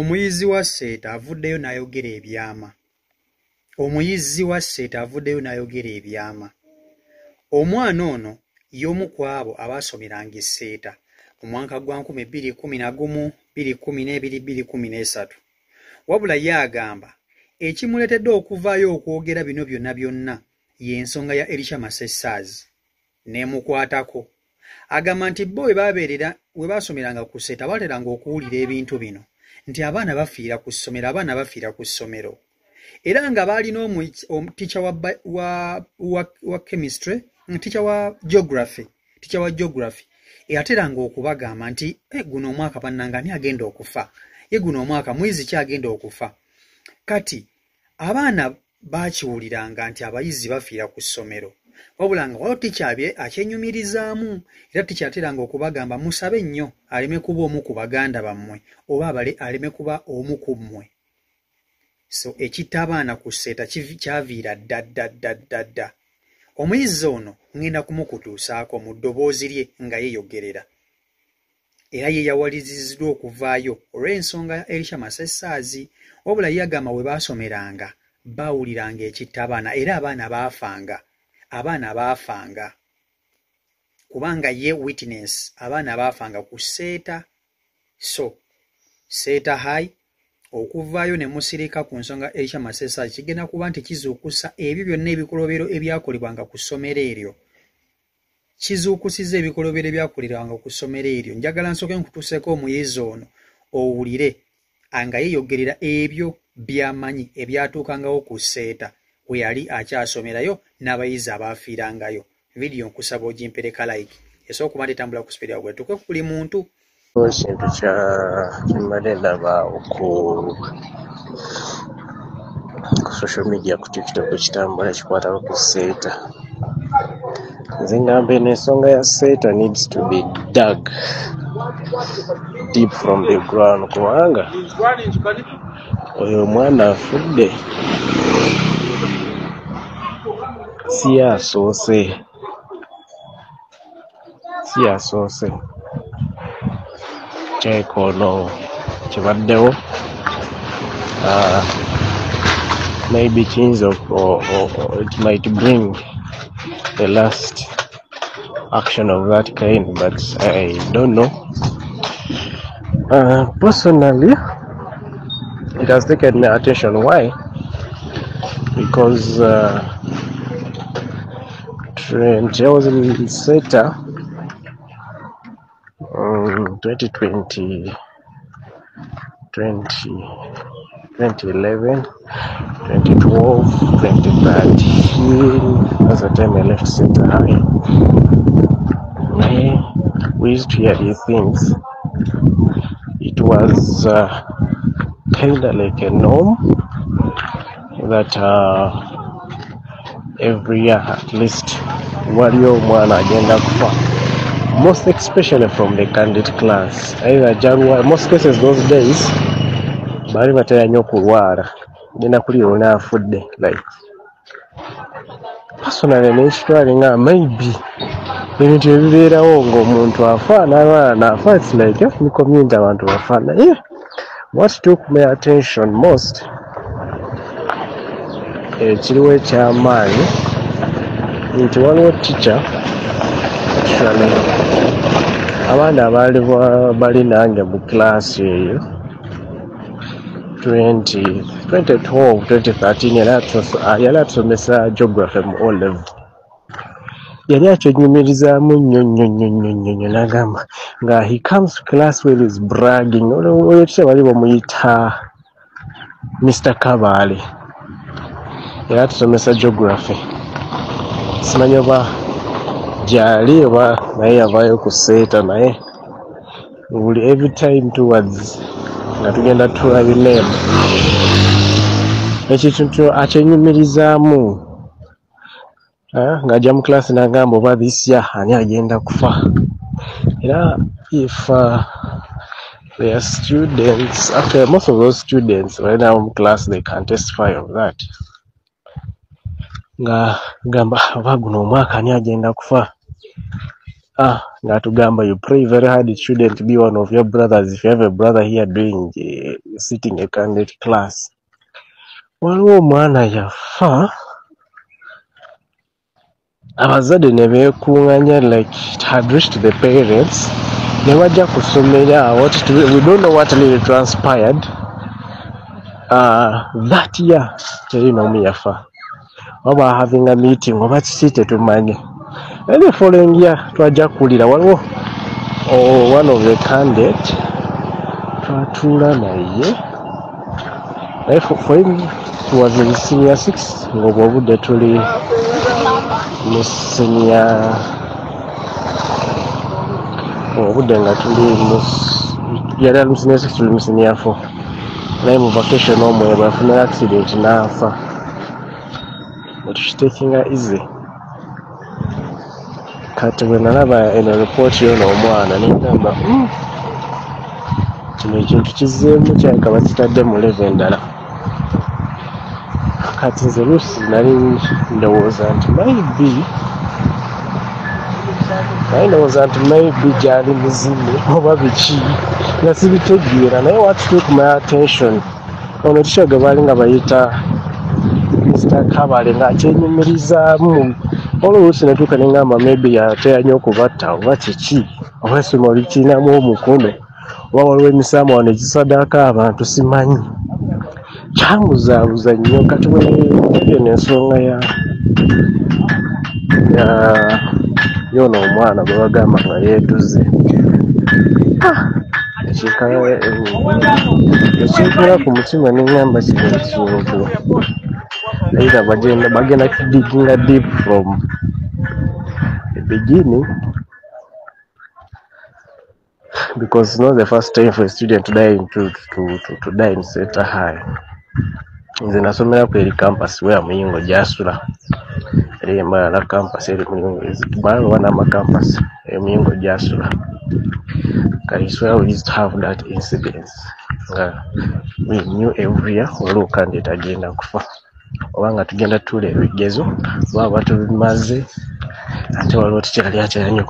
Omuyizi wa Seeta avuddeyo n'ayogera ebyama. Omuyizi wa Seeta avuddeyo n'ayogera ebyama. Omwana ono y'omu ku abo abaasomeranga e Seeta mu mwaka gwa 2011, 2012, 2013. Wabula ye agamba ekimuleetedde okuvaayo okwogera bino byonna byonna y'ensonga ya Elisha Masesaazi n'emukwatako. Agamba nti bo we baabeerera we baasomeranga ku Seeta baateranga okuwulira ebintu bino nti abaana bafiira ku ssomero, abaana bafiira ku ssomero. Era nga baalina teacher wa chemistry, teacher wa geography, teacher wa geography eyateranga okubagamba nti guno omwaka bannange ani agenda okufa, ye guno omwaka muyizi ki agenda okufa. Kati abaana baakiwuliranga nti abayizi bafiira ku ssomero, wabula nga waliwo teacher akyenyumirizaamu, era teacher ateranga okubagamba musabe nnyo aleme kuba omu ku baganda bammwe oba aleme kuba omu ku mmwe. So ekitta abaana ku Seeta kyaviira dda dda dda dda dda. Omuyizi ono ŋŋenda kumukutuusaako mu ddoboozi lye nga yeeyogerera, era ye yawaliriziddwa okuvaayo olw'ensonga ya Elisha Masesaazi. Wabula ye agamba we baasomeranga baawuliranga ekitta abaana, era abaana baafanga, abaana baafanga kubanga ye witness, abaana baafanga ku Seeta. So Seeta High okuvaayo ne musirika ku nsonga Elisha Masesaazi kigenda kuba nti kizuukusa ebyo byonna ebikolobero ebyakolebwanga ku ssomero eryo. Kizuukusizza ebikolobero ebyakolerwanga ku ssomero eryo. Njagala nsooke nkutuuseeko omuyizi ono owulire nga yeeyogerera ebyo by'amanyi ebyatuukangawo ku Seeta we yali akyasomerayo n'abayizi abaafiirangayo. Vidiyo nkusaba ogimpereka like esobola okuba nti etambula ku sipiidi yaggulu etuuke ku buli muntu. Ekintu kya kyembadde ndaba ku social media, ku TikTok, kitambula kikwatako ku Seeta. Nze ngamba eno ensonga ya Seeta needs to be dug deep from the ground, kubanga oyo omwana afudde si ye asoose, si ye asoose. Kyeka ono kibaddewo, maybe kiyinza, it might bring the last action of that kind, but I don't know. Personally, it has taken my attention. Why? Because I was in Seeta 2020, 2011, 2012, 2013. That's the time I left Seeta High. We used to hear these things. It was kind of like a norm that every year at least waliyo omwana agenda kufa, most especially from the candidate class, either January. Most cases those days baali batera nnyo okulwala, genda kuli ona afudde. Like personally nekitwale nga maybe ebintu ebibeerawo ng'omuntu afa n'abaana n'afa, it's like ni community abantu bafa. Naye what took my attention most, ekiriwo ekyamaanyi nti waliwo teacher, actually abaana abaali bali nange mu class eyo 20 2012 2013, yali atusomesa geography mu O level. Yali akyenyumirizaamu nnyo nnyo nnyo nnyo nnyo nnyo, n'agamba nga he comes to class where is bragging. Oyo teacher bali bamuyita Mr Kabaale, yali atusomesa geography. Simanyi oba gyali oba naye yavaayo ku Seeta, naye buli every time towards nga tugenda tuula UNEB, ekyo kintu akyenyumirizaamu, ng'ajja mu class n'agamba oba this year ani agenda kufa. Era if there are students, actually most of those students right now in class, they can testify of that, nga gamba oba guno omwaka ani agenda kufa. Ah, ng'atugamba, "You pray very hard, it shouldn't be one of your brothers, if you have a brother here doing sitting a candidate class." Waliwo omwana yafa, abazadde ne beekuŋŋanya, like it had reached the parents, ne bajja ku ssomero awo. We don't know what really transpired that year. Teri n'omu yafa, oba having a meeting oba kiki, tetumanyi. And the following year twajja kuwulira waliwo, oh, one of the candidate twatuula naye, naye for him he was in senior six, ng'obwo obudde tuli mu senior, obudde nga tuli mu, yali ali mu senior six, tuli mu senior four, naye mu vacation omwo bwe yafunira accident n'afa. Netukitakinga easy. Kati bwe nalaba eno report y'ono omwana, nengamba, kino ekintu kizzeemu, kirabika bakitadde mu level endala." Kati nze luusi nali ndowooza nti maybe, naye ndowooza nti maybe gyali mizimu oba biki, nga sibitegeera. Naye what took my attention, ono teacher gwe baali nga bayita Mr Kabale, ng'akyenyumirizaamu. Oluusi natuuka neŋŋamba maybe yatera nnyo okubatta oba kiki, oba essomero likirinamu omukono, oba waliwo emisaamo wano egisaddaaka abantu, simanyi. Kyambuzaabuza nnyo. Kati bwe ndabye eno ensonga ya y'ono omwana gwe bagamba nga yeetuze, ekinkala ku mutima, neŋŋamba kino ekintu either bagenda kudiginga deep from the beginning, because it's not the first time for a student to die in, to die in Seeta High. Nze nasomera ku eri campus where Muyingo gy'asula, eri Mbarara campus, eri Muyingo, Mbarara oba Nama campus, eri Muyingo gy'asula. Kati it's where we used to have that incidence, nga we knew every year waliwo candidate agenda kufa, oba nga tugenda tutuula ebigezo oba batubimaze, ate waliwo tekyali atera nnyo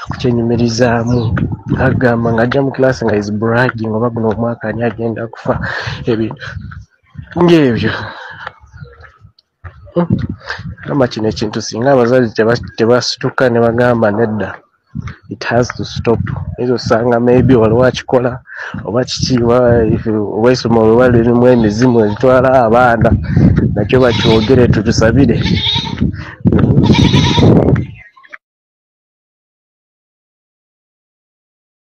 kukyenyumirizaamu, agamba ng'ajja mu class nga is bragging, oba guno omwaka ani agenda kufa, ebintu ng'ebyo. Gamba kino ekintu singa abazadde tebasituka ne bagamba nedda, it has to stop. Oyinza osanga maybe waliwo akikola oba kiki, oba essomero oba lirimu emizimu ezitwala abaana, nakyo bakyogere, tutusabire.